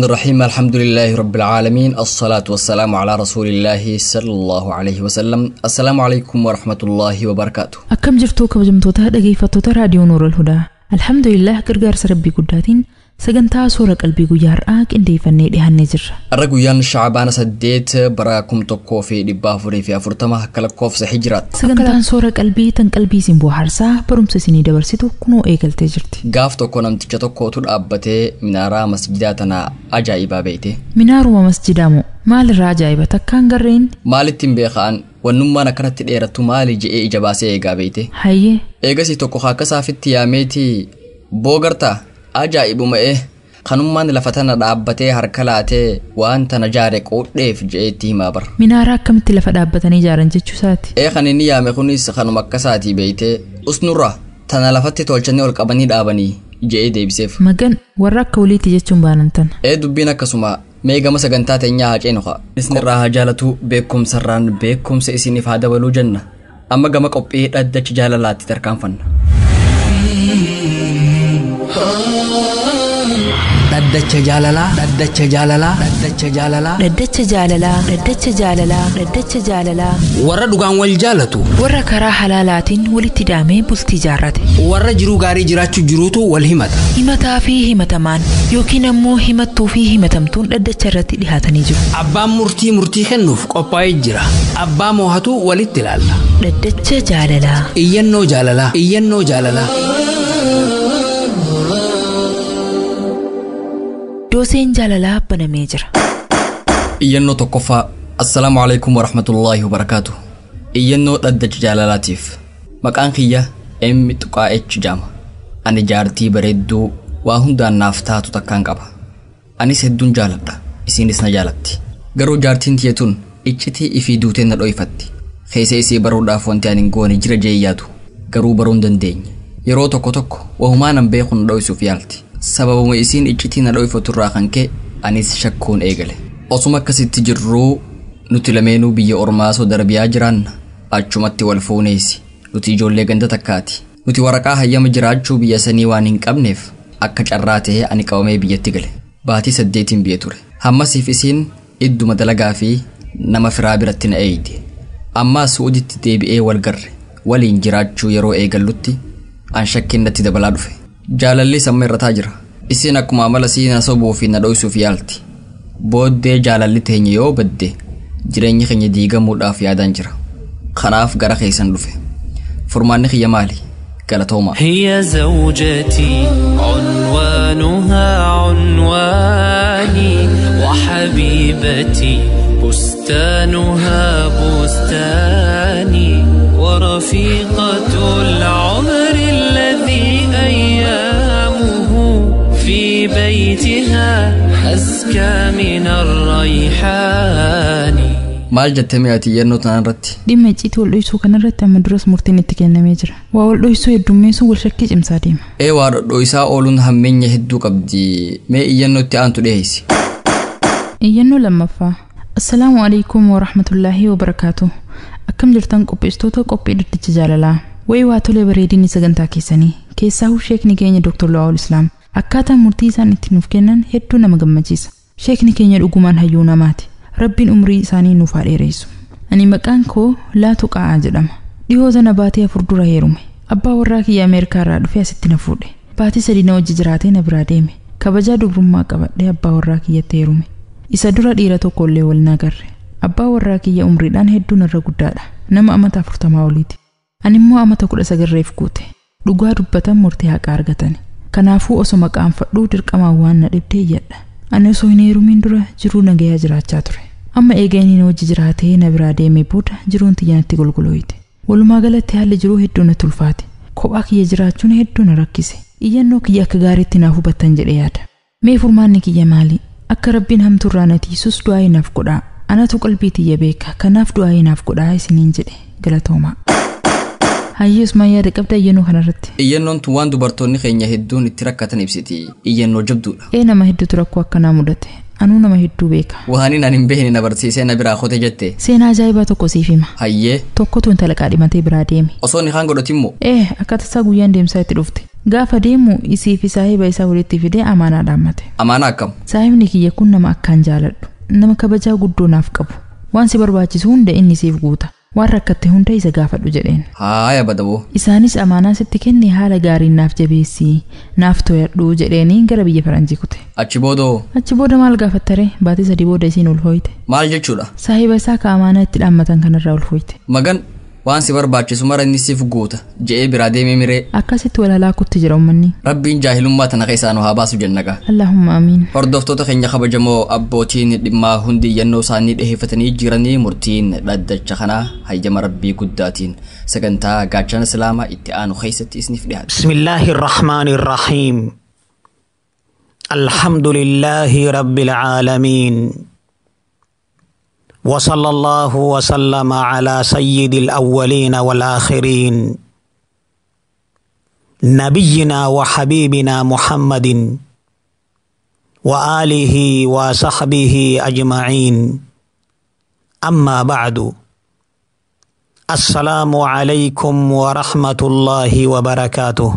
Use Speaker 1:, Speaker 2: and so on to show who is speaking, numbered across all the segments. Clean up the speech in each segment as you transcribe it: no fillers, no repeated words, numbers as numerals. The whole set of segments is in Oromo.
Speaker 1: الرحيم الحمد لله رب العالمين الصلاة والسلام على رسول الله صلى الله عليه وسلم السلام عليكم ورحمة الله وبركاته.
Speaker 2: Akkam jirtuu kabajamtoota dhageeffattoota raadiyoo Nuurul Hudaa. Alhamdulillah gargaarsa Rabbii guddaatiin sagantaa suura qalbii guyyaa har'aa qindeeffannee dhiyaannee jirra.
Speaker 1: Har'a guyyaan Shacbaana 8 bara 1440 akka lakkoofsa hijiraatti.
Speaker 2: Sagantaan suura qalbii tan qalbii isin bohaarsaa barumsa isinii dabarsitu kunoo eegaltee jirti.
Speaker 1: Gaaf tokko namticha tokkotu dhaabbatee minaaraa masjidaa tana ajaa'ibaa beeyte.
Speaker 2: Minaaruma masjidaa moo maalirraa ajaa'iba takkaan garreen?
Speaker 1: Maalittiin beeka'an wannummaan akkanatti dheerattu maali je'ee ija baasee eegaa beeyte.
Speaker 2: Hayyee.
Speaker 1: Eegasii tokko hakkasaafitti yaameetii boogartaa ajaa'ibuma kanummaan lafa tana dhaabbatee harka laatee waan tana jaare qoodheef je'eetti himaa bara.
Speaker 2: Minaaraa akkamitti lafa dhaabbatanii ijaaran jechuu isaati?
Speaker 1: Kan inni yaame kunis kanuma akkasaatii beeytee usnurra tana lafatti tolchanii ol qabanii dhaabanii je'ee deebiseef.
Speaker 2: Magan warra akka waliitti jechuun baanan tana.
Speaker 1: Dubbiin akkasuma mee gama sagantaa teenyaa haa ceenu haa. Isinirraa haa jaalatu beekumsarraan beekumsa isiniif haa dabaluu jenna. Amma gama qophii dhaddacha jaalalaatti tarkaanfanna.
Speaker 3: Dhaddacha jaalalaa, dhaddacha jaalalaa, dhaddacha jaalalaa.
Speaker 2: Dhaddacha jaalalaa, dhaddacha jaalalaa, dhaddacha jaalalaa.
Speaker 3: Warra dhugaan wal jaalatu.
Speaker 2: Warra karaa halaalaatiin walitti daamee bultii jaarrate.
Speaker 3: Warra jiruu gaarii jiraachuu jiruutu wal himata.
Speaker 2: Himataa fi himatamaan yookiin ammoo himattuu fi himatamtuun dhaddacha irratti dhihaatanii jiru.
Speaker 3: Abbaan murtii murtii kennuuf qophaa'ee jira. Abbaa moohatu walitti ilaalla.
Speaker 2: Dhaddacha jaalalaa.
Speaker 3: Iyyannoo jaalalaa, iyyannoo jaalalaa.
Speaker 2: Dooseen jaalalaa banamee jira.
Speaker 1: Iyyannoo tokkoffaa. Assalaamu alaikum warahmatullaahi wabarakaatu. Iyyannoo dhaddacha jaalalaatiif. Maqaan kiyya M tuqaa H jaama. Ani jaartii bareedduu waa hundaan naaf taatu takkaan qaba. Anis hedduun jaaladha. Isiinis na jaalatti. Garuu jaartiin tiyya tun iccitii ifii duutee na dhoyfatti. Keessa isii baruudhaaf wanti ani hin goone jira jee yaadu. Garuu baruu hin dandeenye. Yeroo tokko tokko wahumaa nan beeku na dhoysuuf yaalti. Sababuma isiin iccitii na dhoyfatu irraa kan ka'e anis shakkuun eegale. Osuma akkasitti jirruu nuti lameenuu biyya ormaa Saudi Arabiyaa jiraanna. Achumatti wal fuuneesi. Nuti ijoollee ganda takkaati. Nuti waraqaa hayyama jiraachuu biyya sanii waan hin qabneef akka carraa ta'ee ani qabamee biyyatti gale. Baatii 8 biyya ture. Hammasiif isiin idduma dalagaa fi nama firaa biratti na eeyde. Ammaa Suuditti deebi'ee wal garre. Waliin jiraachuu yeroo eegallutti an shakkiin natti dabalaa dhufe. Jaalalli samma irrataa jira. Isiin akkuma amala sii na sobuu fi na dhoysuuf yaalti. Booddee jaalalli teenya yoo badde jireenyi keenya diigamuudhaaf yaadaan jira. Kanaaf gara keessan dhufe. Furmaanni kiyya maali? Galatooma.
Speaker 4: هي زوجتي عنوانها عنواني وحبيبتي بستانها بستاني ورفيقة العمر الذي أيامه في بيتها أزكى من الريحان.
Speaker 1: Maal jettee mi'aati iyyannoo tanaan irratti?
Speaker 2: Dhimma icciitii wal dhoksuu kanarratti amma duras murtiin itti kennamee jira. Waa wal dhoksuu heddummeessuun wal shakkii cimsaa deema.
Speaker 1: Waa dhodhoisaa ooluun hammeenya hedduu qabdi. Mee iyyannoo itti aantu dhiyeessi.
Speaker 2: Iyyannoo lammaffaa. Assalaamu alaikum warahmatullaahi wabarakaatu. Akkam jirtan qopheessitoota qophii dhaddacha jaalalaa. Wayii waa tolee bareedinni sagantaa keessanii. Keessaahuu sheekni keenya Dr. Lu'aawul Islaam. Akkaataa murtii isaan itti nuuf kennan hedduu nama gammachiisa. Sheekni keenya dhugumaan hayyuu namaati. Rabbiin umrii isaanii nuuf haa dheeressu. Ani maqaan koo Laatu Qa'aa jedhama. Dhihoo sana baatii 4 dura heerume. Abbaa warraa kiyya Ameerikaa irraa dhufee asitti na fuudhe. Baatii 3 na wajji jiraatee na biraa deeme. Kabajaa dubrummaa qabadhee abbaa warraa kiyyatti heerume. Isa dura dhiira tokko illee wal na agarre. Abbaa warraa kiyya umriidhaan hedduu narra guddaadha. Nama amata 40 oliiti. Ani immoo amata 19 reef guute. Dhugaa dubbatan murtii haqaa argatan. Kanaafuu osoo maqaan fadhuu dirqamaan waan na dhibdee iyyadha. Ani osoo hin heerumin dura jiruu nagayaa jiraachaa ture. Amma eega inni hojii jiraatee na biraa deemee booda jiruun tiyya natti golgolooyite. Walumaa galatti haalli jiruu hedduu natti ulfaate. Kophaa kiyya jiraachuun hedduu na rakkise. Iyyannoo kiyya akka gaariitti naaf hubattan jedhee yaada. Mee furmaanni kiyya maali? Akka Rabbiin hamtuurraa na tiisus du'aa naaf godhaa. Anatu qalbii tiyya beeka. Kanaaf du'aa naaf godhaa isiniin jedhe. Galatoomaa. Hayyee Usmaan yaada qabda iyyannoo kanarratti.
Speaker 1: Iyyannoon tun waan dubartoonni keenya hedduun itti rakkatan ibsiti. Iyyannoo jabduudha.
Speaker 2: Nama hedduutu rakkoo akkanaa mudate. Anuu nama hedduu beeka.
Speaker 1: Waan ani hin beekne na barsiisee na biraa qote jette.
Speaker 2: Seenaa ajaa'ibaa tokko siif hima.
Speaker 1: Hayyee.
Speaker 2: Tokkotu intala qaadhimatee biraa deeme.
Speaker 1: Osoo ni kaan godhati immoo?
Speaker 2: Akka tasaa guyyaan deemsaa itti dhufte. Gaafa deemu isii fi saahiba isaa walitti fidee amaanaa dhaammate.
Speaker 1: Amaanaa akkam?
Speaker 2: Saahibni kiyya kun nama akkaan jaaladhu. Nama kabajaa guddoo naaf qabu. Waan si barbaachisu hunda inni siif guuta. Waan rakkatte hunda isa gaafadhu jedheen.
Speaker 1: Haaya badaboo.
Speaker 2: Isaanis amaanaa sitti kenne haala gaariin naaf jabeessii naaf tooyadhu jedheenii gara biyya faranjii kute.
Speaker 1: Achi boodoo
Speaker 2: Achi booda maal gaafattaree baatii 3 booda isiin ulfooyte.
Speaker 1: Maal jechuudha?
Speaker 2: Saahiba isaa ka amaanaa itti dhaammatan kanarraa ulfooyte.
Speaker 1: Magan waan si barbaachisu mara inni siif guuta je'ee biraa deemee miree.
Speaker 2: Akkasitti wal halaakutti jira uummanni.
Speaker 1: Rabbiin jaahilummaa tana keessaa nu haa baasu jennaga.
Speaker 2: Allahumma amiin.
Speaker 1: Hordoftoota keenya kabajamoo abbootiin dhimmaa hundi iyyannoo isaanii dhiheeffatanii jiranii murtiin dhaddacha kanaa hayyama rabbii guddaatiin sagantaa gaachana islaamaa itti aanu keessatti isiniif dhiyaata.
Speaker 5: بسم الله الرحمن الرحيم الحمد لله رب العالمين وصلى الله وسلم على سيد الأولين والآخرين نبينا وحبيبنا محمد وآله وصحبه أجمعين أما بعد السلام عليكم ورحمة الله وبركاته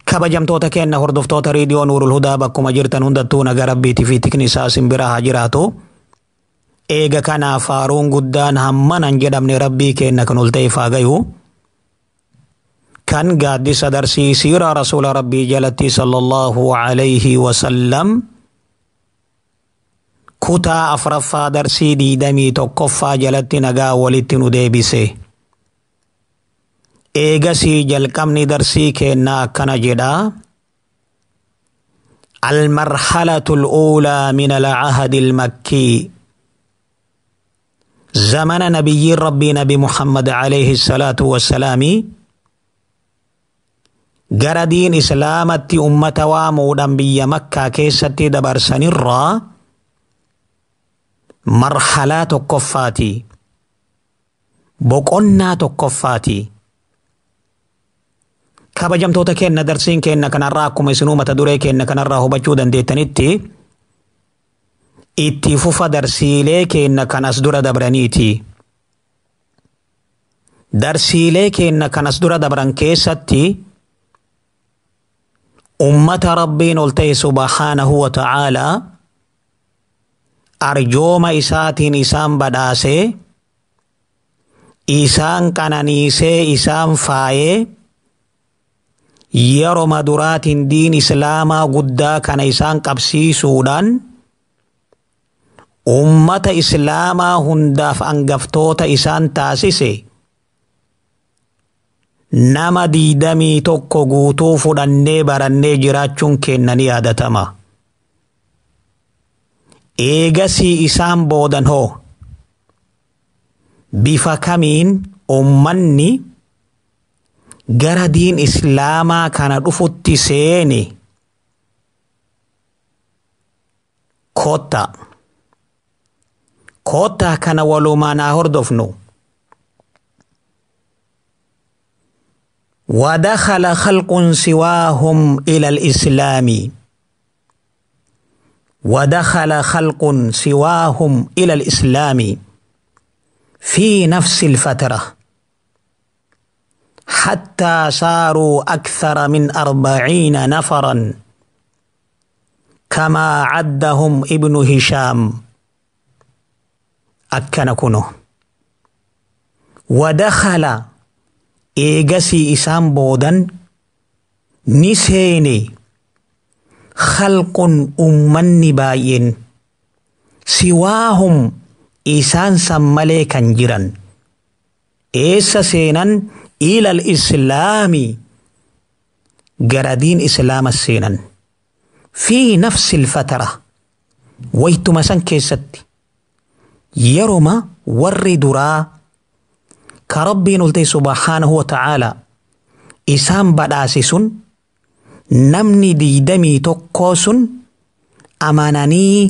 Speaker 5: kabajamtoota keenya hordoftoota reediyoo Nuurul Hudaa bakkuma jirtan hundattuu nagaa rabbiitii fi tikni isaa simbira haa jiraatu. Eega kanaaf faaruun guddaan hamman hin jedhamne rabbii keenya kan ol ta'eef haa gayu. Kan gaaddisa darsii siiraa rasuula rabbii jalatti sallallahu alayhi wasallam kutaa afraffaa darsii 21ffaa jalatti nagaa walitti nu deebise. Eegasii jalqabni darsii keenyaa akkana jedha. المرحلة الأولى من العهد المكي زمن نبي ربي نبي محمد عليه الصلاة والسلام gara diin islaamatti ummata waamuudhaan biyya makkaa keessatti dabarsanirraa marhalaa tokkoffaati. Boqonnaa tokkoffaati. Kabajamtoota keenya darsiin keenya kanarraa akkuma isinuu mata duree keenya kanarraa hubachuu dandeettanitti itti fufa darsiilee keenya kan as dura dabraniiti. Darsiilee keenya kan as dura dabran keessatti ummata rabbiin ol ta'e subhaanahu wa ta'aalaa arjooma isaatiin isaan badhaasee isaan qananiisee isaan faayee yeroma duraatiin diin islaamaa guddaa kana isaan qabsiisuudhaan ummata islaamaa hundaaf angaftoota isaan taasise nama 21 guutuu fudhannee barannee jiraachuun keenya ni yaadatama. Eegasii isaan boodan hoo bifa kamiin ummanni gara diin islaamaa kana dhufutti seene kotta kottaa kana walumaan haa hordofnu. ودخل خلق سواهم إلى الإسلام ودخل خلق سواهم إلى الإسلام في نفس الفترة حتى صاروا أكثر من 40 نفرا كما عدهم ابن هشام أكن كنه ودخل eegasii isaan boodan ni seene khalqun ummanni baay'een siwaahum isaan san malee kan jiran eessa seenan ilal islaami gara diin islaama seenan fi nafsi ilfatara waytuma san keessatti yeroma warri duraa ka rabbiin ol ta'e subhaanahu wa ta'aalaa isaan badhaase sun namni 21 sun amananii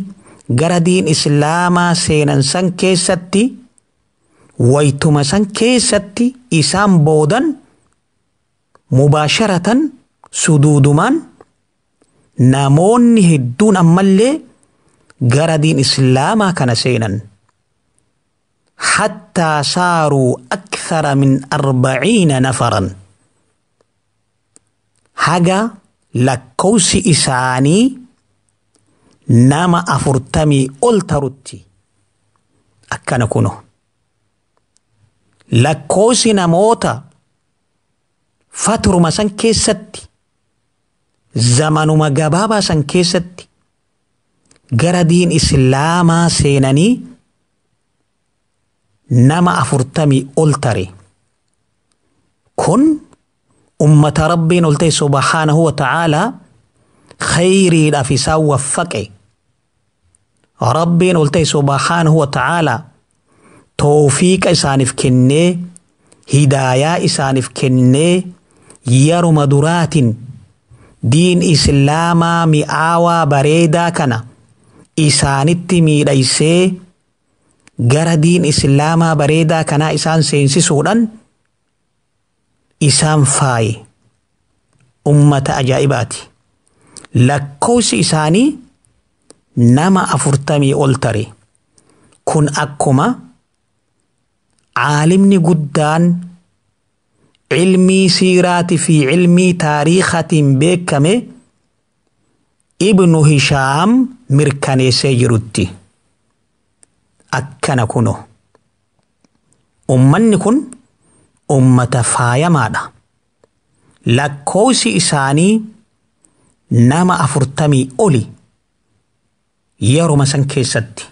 Speaker 5: gara diin islaamaa seenan san keessatti waytuma san keessatti isaan boodan mubaasharatan suduudumaan namoonni hedduun ammallee gara diin islaamaa kana seenan. حتى صاروا أكثر من 40 نفرا. Haga lakkoofsi isaanii nama 40 ol tarutti akkana kuno. Lakkoofsi namoota faturuma san keessatti zamanuma gabaabaa san keessatti gara diin islaamaa seenanii nama 40 ol tare. Kun ummata Rabbiin ol ta'e subhaanahu wa ta'aalaa khayriidhaaf isaan waffaqe. Rabbiin ol ta'e subhaanahu wa ta'aalaa toofiiqa isaaniif kennee, hidaayaa isaaniif kennee, yeruma duraatiin diin islaamaa mi'aawaa bareedaa kana isaanitti miidhaysee gara diin islaamaa bareedaa kanaa isaan seensisuudhaan isaan faaye. Ummata ajaa'ibaati. Lakkoofsi isaanii nama 40 ol tare. Kun akkuma caalimni guddaan cilmii siiraatii fi cilmii taariikhatiin beekame Ibnu Hishaam mirkaneessee jirutti. Akkana kuno. Ummanni kun ummata faayamaadha. Lakkoofsi isaanii nama 40 oli yeruma san keessatti.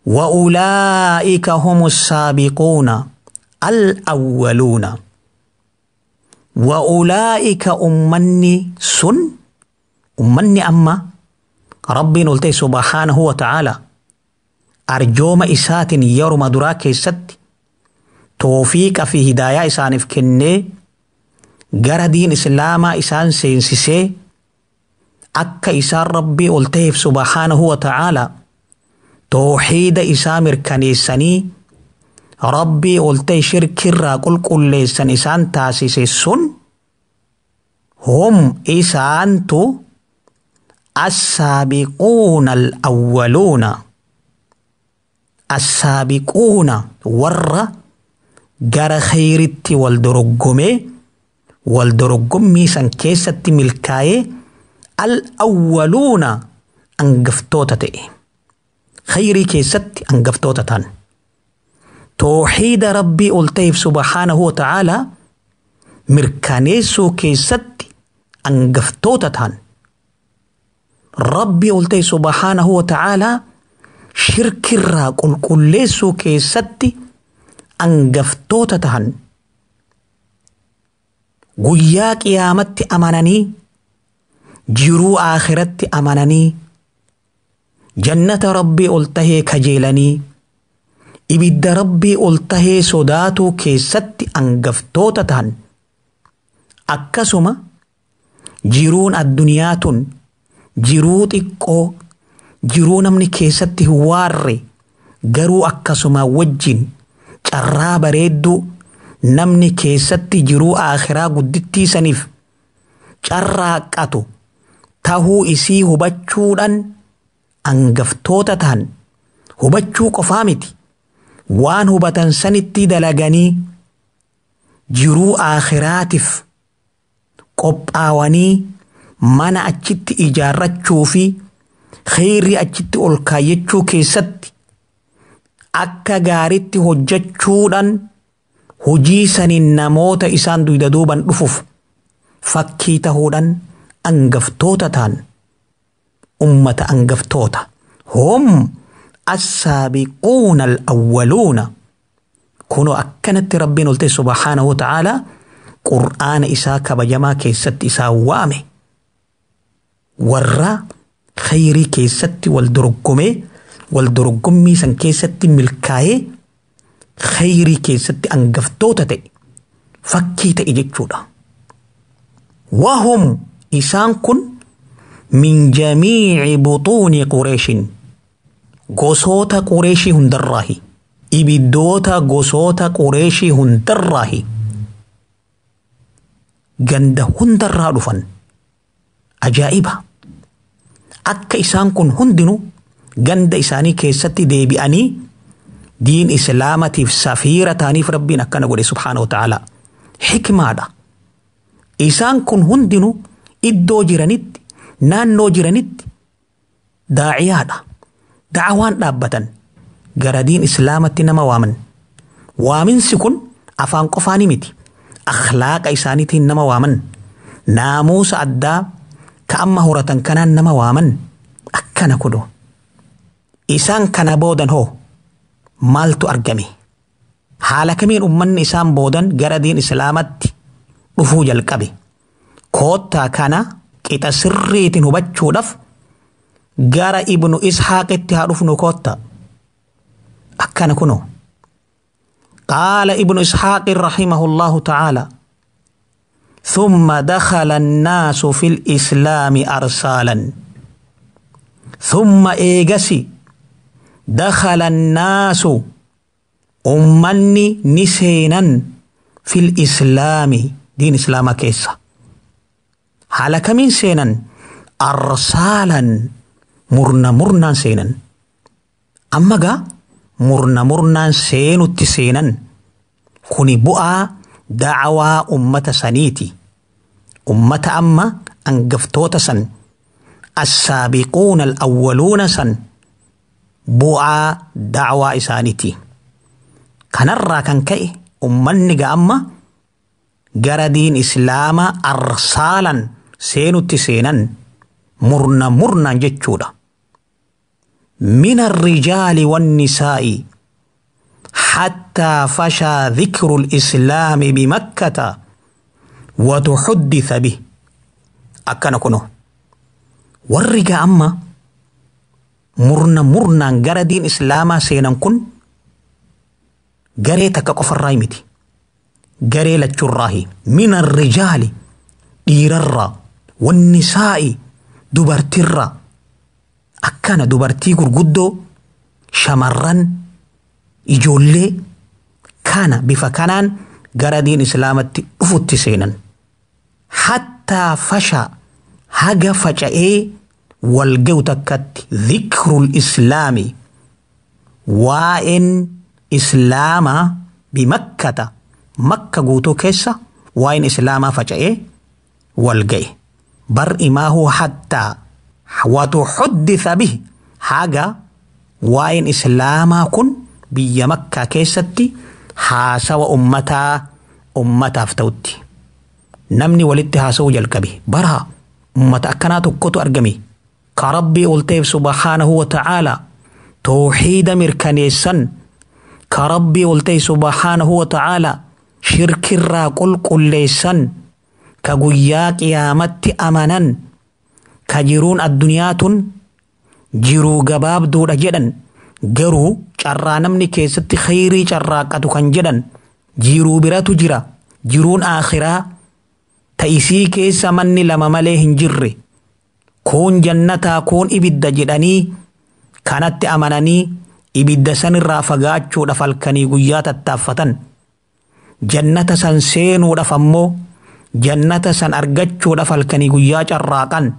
Speaker 5: وأولئك هم السابقون الأولون. وأولئك أمني سن أمني أما ربي نلتي سبحانه وتعالى أرجوم إسات يرم دراك ست توفيق في هداية إسانف كني gara diin islaamaa isaan seensisee akka isaan Rabbii ol ta'eef subhaanahu wa ta'aalaa tooxiida isaa mirkaneessanii Rabbii ol ta'e shirkirraa qulqulleessan isaan taasise sun hum isaantu assaabiquuna al-awwaluuna, assaabiquuna warra gara khayritti wal dorgommee wal dorgommii san keessatti milkaa'ee al-awwaluuna angaftoota ta'e. Khayrii keessatti angaftoota ta'an. Tooxiida Rabbii ol ta'eef subhaanahu wa ta'aalaa mirkaneessuu keessatti angaftoota ta'an. Rabbii ol ta'e subhaanahu wa ta'aalaa shirkirraa qulqulleessuu keessatti angaftoota ta'an. Guyyaa qiyaamatti amananii, jiruu aakiratti amananii, jannata Rabbii ol tahee kajeelanii, ibidda Rabbii ol tahee sodaatuu keessatti angaftoota ta'an. Akkasuma jiruun addunyaa tun jiruu xiqqoo, jiruu namni keessatti hin waarre, garuu akkasuma wajjin carraa bareedduu namni keessatti jiruu aakhiraa guddittii saniif carraaqqatu tahuu isii hubachuudhaan angaftoota ta'an. Hubachuu qofaa miti, waan hubatan sanitti dalaganii jiruu aakhiraatiif qophaawanii mana achitti ijaarrachuu fi khayrii achitti ol kaayyachuu keessatti akka gaariitti hojjechuudhaan hojii saniin namoota isaan dugda duuban dhufuuf fakkii tahuudhaan angaftoota ta'an. Ummata angaftoota. Hum assaabiquuna al-awwaluuna. Kunoo akkanatti Rabbiin ol ta'e subhaanahu wa ta'aalaa qur'aana isaa kabajamaa keessatti isaan waame. Warra khayrii keessatti wal dorgomee wal dorgommii san keessatti milkaa'ee khayrii keessatti angaftoota ta'e fakkii ta'e jechuudha. Wahum isaan kun min jamiici butuuni Qureeshin, gosoota Qureeshii hundarraahi, ibiddoota gosoota Qureeshii hundarraahi, ganda hundarraa dhufan. Ajaa'iba! Akka isaan kun hundinuu ganda isaanii keessatti deebi'anii diin islaamatiif safiira ta'aniif Rabbiin akkana godhe subhaanahu wa ta'aalaa. Hikmaadha. Isaan kun hundinuu iddoo jiranitti, naannoo jiranitti daa'iyaadha. Da'awaan dhaabbatan gara diin islaamatti nama waaman. Waaminsi kun afaan qofaanii miti. Akhlaaqa isaaniitiin nama waaman. Naamusa addaa ka amma horatan kanaan nama waaman. Akkana kudu. Isaan kana boodan hoo maaltu argame? Haala kamiin ummanni isaan boodan gara diin islaamatti dhufuu jalqabe? Koottaa kana qixa sirriitiin hubachuudhaaf gara Ibnu Ishaaqitti haa dhufnu koottaa. Akkana kunoo. قال ابن إسحاق رحمه الله تعالى: ثم دخل الناس في الإسلام أرسالا. ثم إيجسي دخل الناس أمني نسينا في الإسلام دين إسلام كيسا. حالك من سينا أرسالا، مرنا مرنا سينا. أما جا murna murnaan seenutti seenan. Kuni bu'aa da'awaa ummata saniiti. Ummata amma angaftoota san, assaabiquuna alawwaluuna san, bu'aa da'awaa isaaniiti. Kanarraa kan ka'e ummanni ga'amma gara diin islaamaa arsaalan seenutti seenan, murna murnaan jechuudha. من الرجال والنساء حتى فشى ذكر الإسلام بمكة وتحدث به. أكن كنو ورقا أما مرنا مرنا غردين إسلاما سينان كن غريتك قفر رايمتي غري لتشراهي. من الرجال ديرر، والنساء دبرتر. Akkana dubartii gurguddoo, shamarran, ijoollee kana bifa kanaan gara diin islaamatti dhufutti seenan. Hattaa fashaa, haga faca'ee wal ga'u takkatti, dhikrul islaami, waa'een islaamaa, bimakkata, makka guutuu keessa waa'een islaamaa faca'ee wal ga'e. Bar imaahuu hattaa وتحدث به، haga waa'een islaamaa kun biyya makkaa keessatti haasawa ummataa ummataaf ta'utti. Namni walitti haasawuu jalqabe. Bara ummata akkanaa tokkotu argame. Ka Rabbii ol ta'eef subhaanahu wa ta'aala tooxiida mirkaneessan, ka Rabbii ol ta'e subhaanahu wa ta'aala shirkirraa qulqulleessan, ka guyyaa qiyaamatti amanan, ka jiruun addunyaa tun jiruu gabaabduudha jedhan, garuu carraa namni keessatti khayrii carraaqatu kan jedhan, jiruu biratu jira, jiruun aakhiraa ta'isii keessa manni lama malee hin jirre, kuun jannataa kuun ibidda jedhanii kanatti amananii ibidda sanirraa fagaachuudhaaf halkanii guyyaa tattaaffatan, jannata san seenuudhaaf ammoo jannata san argachuudhaaf halkanii guyyaa carraaqan.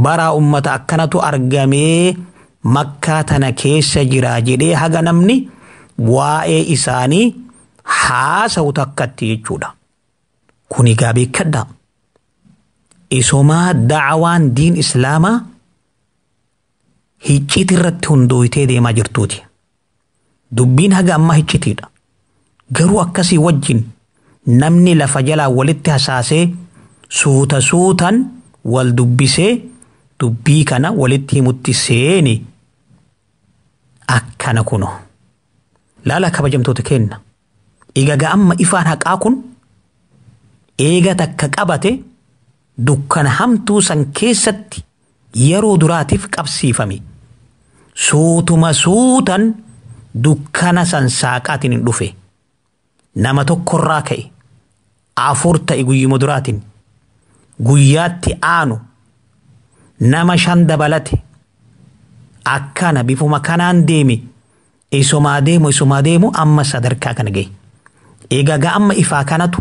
Speaker 5: Bara ummata akkanatu argamee makkaa tana keessa jira jedhee haga namni waa'ee isaanii haasa'u takkatti jechuudha. Kuni egaa beekadha. Isomaa da'awaan diin islaamaa hicciti irratti hundooytee deemaa jirtuuti. Dubbiin haga ammaa hiccitiidha. Garuu akkasii wajjin namni lafa jalaa walitti hasaasee suuta suutan wal dubbisee dubbii kana walitti himutti seeni. Akkana kuno. Laala kabajamtoota kenna. Egaa amma ifaan haqaa kun eega takka qabate dukkana hamtuu san keessatti yeroo duraatiif qabsiifame. Suutuma suutan dukkana san saaqaatiin hin dhufe. Nama tokkorraa ka'e 4 ta'e guyyuma duraatiin. Guyyaatti aanu nama 5 dabalate. Akkana bifuma kanaan deeme, isumaa deemu isumaa deemu amma sadarkaa kana ga'e. Egaa amma ifaa kanatu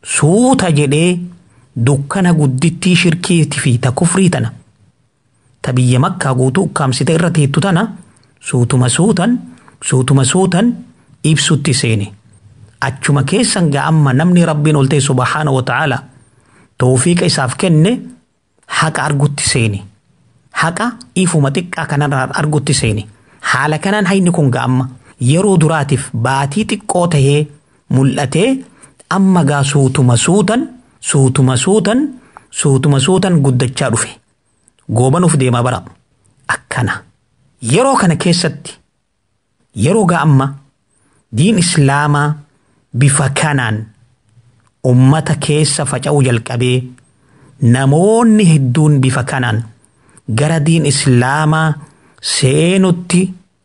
Speaker 5: suuta jedhee dukkana guddittii shirkiitii fi ta kufrii tana, ta biyya makkaa guutuu ukkaamsite irra teettu tana suutuma suutan suutuma suutan ibsutti seene. Achuma keessan ga'a amma namni Rabbiin ol ta'e subhaana wa ta'aala Toofiiqa isaaf kenne haqa argutti seene. Haqa ifuma xiqqaa kanarraa argutti seene. Haala kanaan hayni kun ga'amma yeroo duraatiif baatii xiqqoo tahee mul'atee amma gaa suutuma suutan suutuma suutan suutuma suutan guddachaa dhufe. Goobanuuf deemaa bara. Akkana. Yeroo kana keessatti yeroo ga'amma diin islaamaa bifa kanaan ummata keessa faca'uu jalqabee namoonni hedduun bifa kanaan gara diin islaamaa seenutti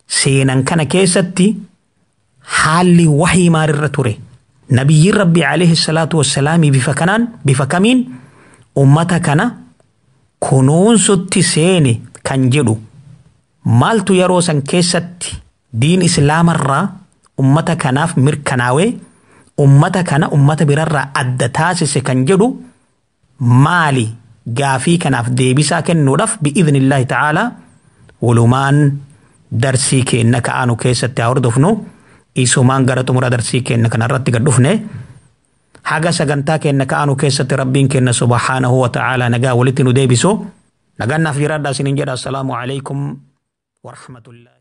Speaker 5: seenan kana keessatti haalli wahii maalirra ture. Nabiyyiin Rabbi alayhi salaatu wassalaamii bifa kanaan bifa kamiin ummata kana kunuunsutti seene kan jedhu maaltu yeroo san keessatti diin islaamarraa ummata kanaaf mirkanaawee ummata kana ummata birarraa adda taasise kan jedhu maali gaafii kanaaf deebisaa kennuudhaaf bi'idhnillaahi ta'aalaa walumaan darsii keenna ka'aanu keessatti haa hordofnu isumaan gara xumura darsii keenna kanarratti gad dhufne haga sagantaa keenna ka'aanu keessatti rabbiin keenna subhaanahu wa ta'aalaa nagaa walitti nu deebisu nagaan naaf jiraadhaa isiniin jedha assalaamu alaykum warahmatullahi.